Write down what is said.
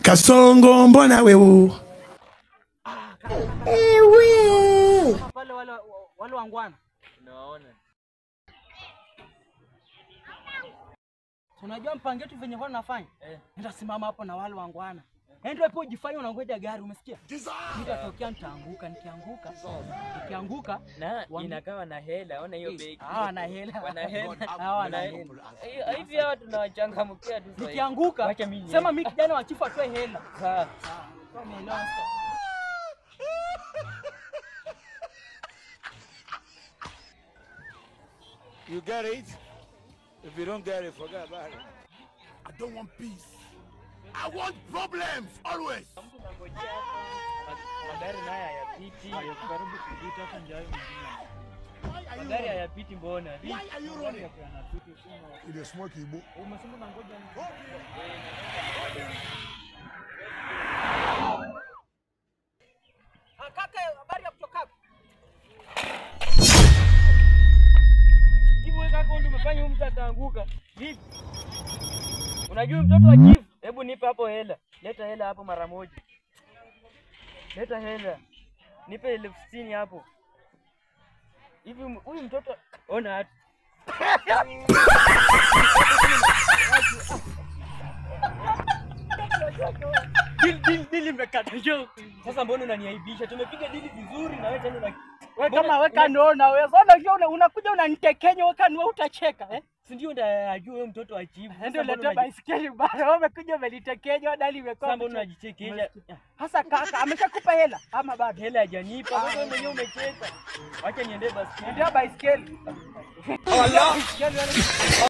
Kasongo mbona wewe? Ewe. Pale wale wangwana. Unaona. Unajua mpango wetu venye kwa nafanya? Nitasimama hapo na wale wangwana. Ndio hapo ujifanye unangoja gari, umesikia? Nitatokea nitaanguka, nikianguka. Nikianguka na inakawa na hela, ona hiyo begi. Ah, na hela. Wana hela. Hawa na hela. Hivi hawa tunawachangamkia tu sasa. Nikianguka, sema mimi kijana wa chifu atoe hela. Sawa. Umeelewa? You get it? If you don't get it, forget about it. I don't want peace. I want problems always. Magari nayo hayapiti. Karibu kupita hata njia nyingine. Magari hayapiti mbona? Why are you running? Ile smoke ibo. Umesema unangoja. Kaka, habari ya kutoka hapo? Hivi wewe kaka ndio umefanya huyu mtu ataanguka. Vipi? Unajua mtoto wa chief? Hebu nipe hapo hela. Leta hela hapo mara moja. Leta hela. Nipe 60,000 hapo. Hivi huyu mtoto ona hata. Dili imekata. Sasa mbona unaniaibisha? Tumepiga dili vizuri na wewe tena wewe kama weka ndio wewe. Sasa unakuja unanitekenya weka ni wewe utacheka eh? Si ndio ndajua wewe mtoto wa chifu. Ndio leta baisikeli bana. Wewe umekuja umenitekenya dali imekuwa. Sasa mbona unajichekesha? Sasa kaka ameshakupa hela ama bado? Hela hajanipa. Wewe mwenyewe umecheka. Acha niende baisikeli. Ndio baisikeli. Allah.